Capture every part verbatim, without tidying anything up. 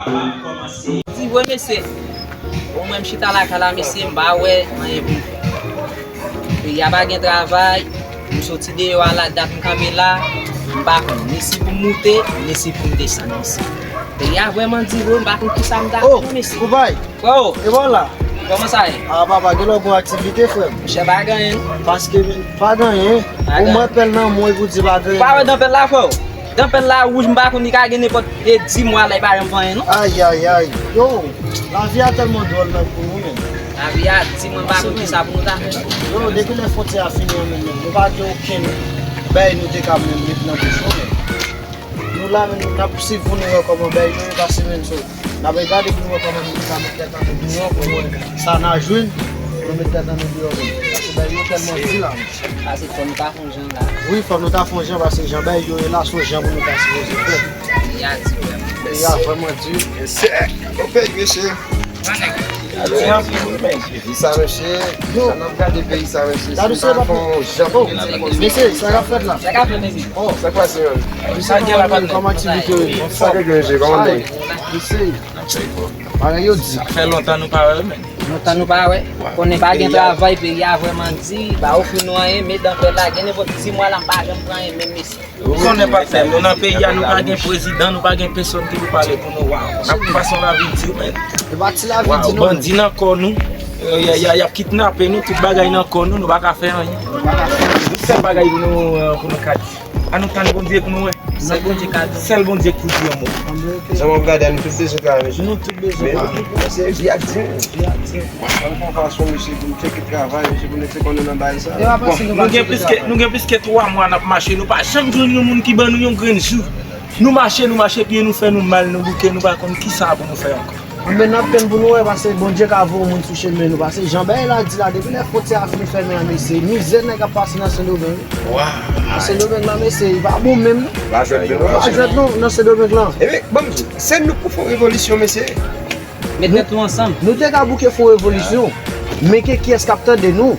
Di vre mesye, bon, mwen m chita lakay la mesye, m pa wè anyen pou m fè. Peyi a pa gen travay, m soti deyò a la dat m kanpe la, m pa konn ni si pou m moute, ni si pou m desann mesye. Peyi a vrèman di vre, m pa konn kisa m ta fè mesye. Oh, Koupay, e bò la. Kòman sa ye? Ah papa, gen lè w gon aktivite frè m. Monchè pa gen anyen. Paske pa gen anyen, ou mwen pèl nan mwen pou di pa gen anyen. Pa wè dan pèl la frè w? Dan pèl la wouj, m pa konn li ka gen nenpòt e di mwa la, li pa janm fè anyen non. Ay ay ay. Yo, lavi a tèlman dwòl nan pou nou menm. Lavi a di mwen pa konn kisa pou nou ta fè. Yo, depi lè fwontyè a fini an menm, nou pa gen okenn bagay nou te ka menm met nan bouch nou menm. Nou la menm, n ap swiv pou nou wè kòman bagay yo ye pase menm so. N ap gade pou nou wè kòman nou ka met tèt ann deyò pou nou wè sa n a jwenn, pou nou met tèt ann deyò menm. Paske bagay yo tèlman di la menm. Paske fò nou ta fè yon jan la. Wi, fò nou ta fè yon jan, paske jan bagay yo ye la, se yon jan pou nou ta sipoze fè. Peyi a di vrèman. Peyi a vrèman di. Mesye, yon peyi, mesye. Gade yon peyi sa, mesye. Sa n ap gade peyi sa, mesye. Gade se pa fè yon jan pou nou. Mesye, sa k ap fèt la? Sa k ap fèt, mesye? Oh, sa k pase menm? Sa gen la, patnè? Kòman aktivite yo ye? Sa k gen, mesye? Kòman nou ye? Mesye, bagay yo di. Sa fè lontan nou pa wè, men. Lontan nou pa wè. Konnen pa gen travay, peyi a vrèman di, pa ofri nou anyen, men dan pèl la, gen nenpòt di mwa la, m pa janm pran anyen, menm mesye. Ou konnen patnè, nou nan peyi a, nou pa gen prezidan, nou pa gen pèsòn ki pou pale pou nou. Waw, n ap pase yon lavi di, men. Waw, bandi nan kò nou, y a, y a, y ap kidnape nou, tout bagay nan kò nou, nou pa ka fè anyen. Nou sèl bagay pou nou, euh, pou nou ka di. Ann nou tann Bondye pou nou wè. Sèl Bondye ka di. Sèl Bondye k pou di yon mo. Jan w ap gade a, nou tout bezwen travay, mesye. Nou tout bezwen travay. Men, se vi a di. Vi a di. Ann fè yon fason, mesye, pou nou tcheke travay, mesye, pou nou tcheke nou nan bagay sa. Bon, nou gen plis ke, nou gen plis ke twa mwa n ap mache, nou pa janm jwenn yon moun ki ban nou yon grenn jou. Nou mache, nou mache, pye nou fè nou mal, nou bouke, nou pa konn kisa pou nou fè ankò. Anben n ap tann pou nou wè, paske Bondye ka voye yon moun sou chemen nou, paske jan bagay la di la, depi lè fwontyè a fin fèmen an, mesye, mizè nèg ap pase nan Sendomeng. Nan Sendomeng la, mesye, li pa bon menm non. Pa jwèt non, nan Sendomeng lan. Ebyen, ban m di w, se nou k pou fè yon revolisyon, mesye. Met tèt nou ansanm. Nou te ka bouke fè yon revolisyon, men ke kiyès k ap tande nou?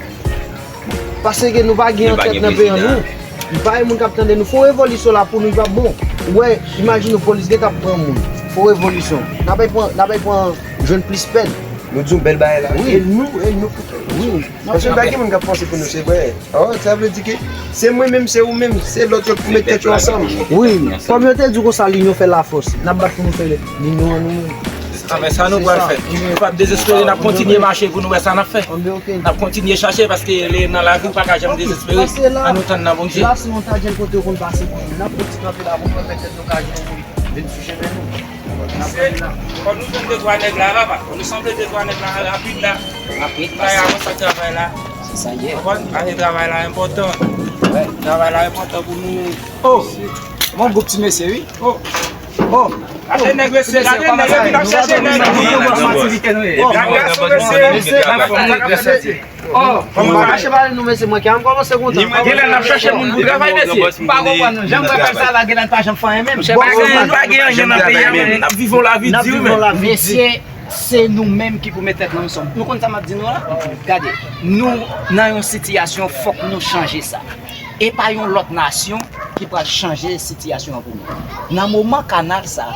Paske nou pa gen yon tèt nan peyi an nou. Pa gen moun k ap tande nou. Fè yon revolisyon la pou nou, li p ap bon. Ou wè, imajine w, polis gentan ap pran moun. Fè yon revolisyon. N ap al pran, n ap al pran, jwenn plis pèn. Nou di yon bèl bagay la. Wi. E nou, e nou pou fè. Wi. Paske pa gen moun k ap panse pou nou, se vre. Oh, sa vle di ke se mwen menm, se ou menm, se lòt yo k pou met tèt yo ansanm. Wi, kòm yo te di konsa, linyon fè lafòs. N ap bat pou nou fè linyon an nou menm. Anben sa nou pral fè. Nou p ap dezespere, n ap kontinye mache pou nou wè sa n ap fè. N ap kontinye chache paske nan lavi ou pa ka janm dezespere. Ann nou tann nan Bondye. La se yon tadjèl kote yo konn pase pou nou. N ap fè ti kanpe la pou nou pèmèt tèt nou ka jwenn yon moun vin sou chemen nou. Misye, fò nou jwenn de twa nèg la, papa. Fò nou sanble de twa nèg la rapid la. Rapid, paske travay la. Se sa l ye. Konprann? Paske travay la enpòtan. Travay la enpòtan pou nou. Oh! Bon gwoup ti mesye, wi. Oh! Oh! Gade nèg mesye, gade nèg epi n ap chèche nèg. N ap gason mesye. N ap gason mesye. Oh, kòman mache pale nou mesye, mwen kè a m kòmanse kontan. Genlè n ap chèche moun pou travay mesye. M pa konprann nou. Jan m wè pèp sa la genlè l pa janm fè anyen menm. Chè bagay, nou pa gen anyen nan peyi a menm. N ap viv yon lavi di wi men. Mesye, se nou menm ki pou met tèt nou ansanm. Nou konn sa m ap di nou la? Gade, nou nan yon sitiyasyon fòk nou chanje sa. E pa yon lòt nasyon ki pral chanje sitiyasyon an pou nou. Nan moman kanal sa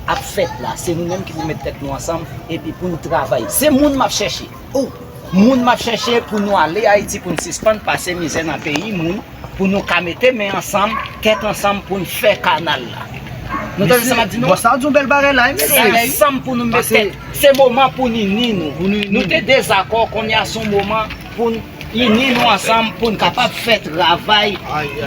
ap fèt la, se nou menm ki pou met tèt nou ansanm epi pou n travay. Se moun m ap chèche. Oh, moun m ap chèche pou nou ale Ayiti, pou n sispann pase mizè nan peyi moun, pou nou ka mete men ansanm, tèt ansanm pou n fè kanal la. Nou tande sa m ap di nou? Bòs la di yon bèl bagay la, wi, mesye. Ansanm pou nou mete tèt. Se moman pou n ini nou. Nou te dezakò, kounye a se yon moman pou n ini nou ansanm, pou n kapab fè travay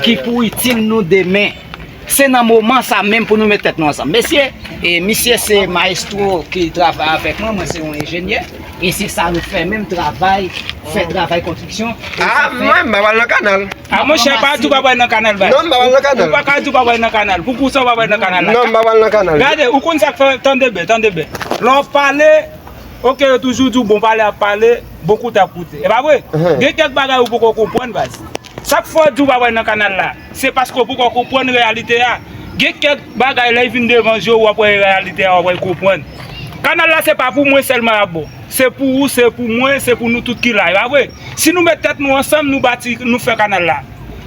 ki pou itil nou demen. Se nan moman sa menm pou nou met tèt nou ansanm. Mesye, e misye se mayestwo ki travay avèk mwen, mwen se yon enjenyè. E se sa nou fè menm, travay, fè travay konstriksyon. Ah, mwen, m pa pral nan kanal. Ah, monchè, pa di w pa pral nan kanal, baz. Non, m pa pral nan kanal. Ou pa ka di w pa pral nan kanal. Poukisa w pa pral nan kanal la? Non, m pa pral nan kanal. Gade, ou konn sa k fè, tande byen, tande byen. Lè w pale, oke, yo toujou di w bon pale ap pale, bon koute ap koute. E pa vre? Gen kèk bagay ou poko konprann, baz. Sa k fè w di w pa pral nan kanal la, se paske w poko konprann reyalite a. Gen kèk bagay, lè y vin devan je w, w ap wè reyalite a, w ap wè l konprann. Kanal la, se pa pou mwen sèlman l ap bon. Se pou ou, se pou mwen, se pou nou tout ki la, e pa vre? Si nou met tèt nou ansanm, nou bati, nou fè kanal la.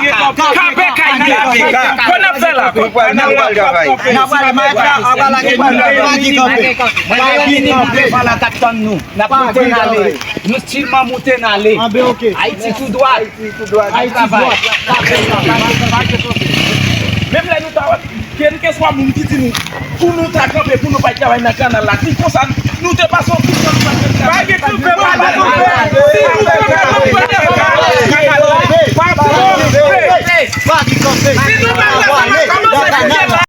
kanpe kay nou. Kanpe kay nou. Kanpe kay nou. Kò n ap fè la. Kanpe kay nou. N ap pral travay. N ap pral, n ap pral lage bal. Pa gen kanpe. Pa gen kanpe. N ap moute nan ale. Nou stilman moute nan ale. Ayiti tou dwat. Ayiti tou dwat. Ayiti tou dwat. Menm lè nou ta wè, kèlkeswa moun ki di nou, pou nou ta kanpe, pou nou pa travay nan kanal la, ki konsa, nou te pase yon tout tan nou pa t travay. Pa gen kanpe,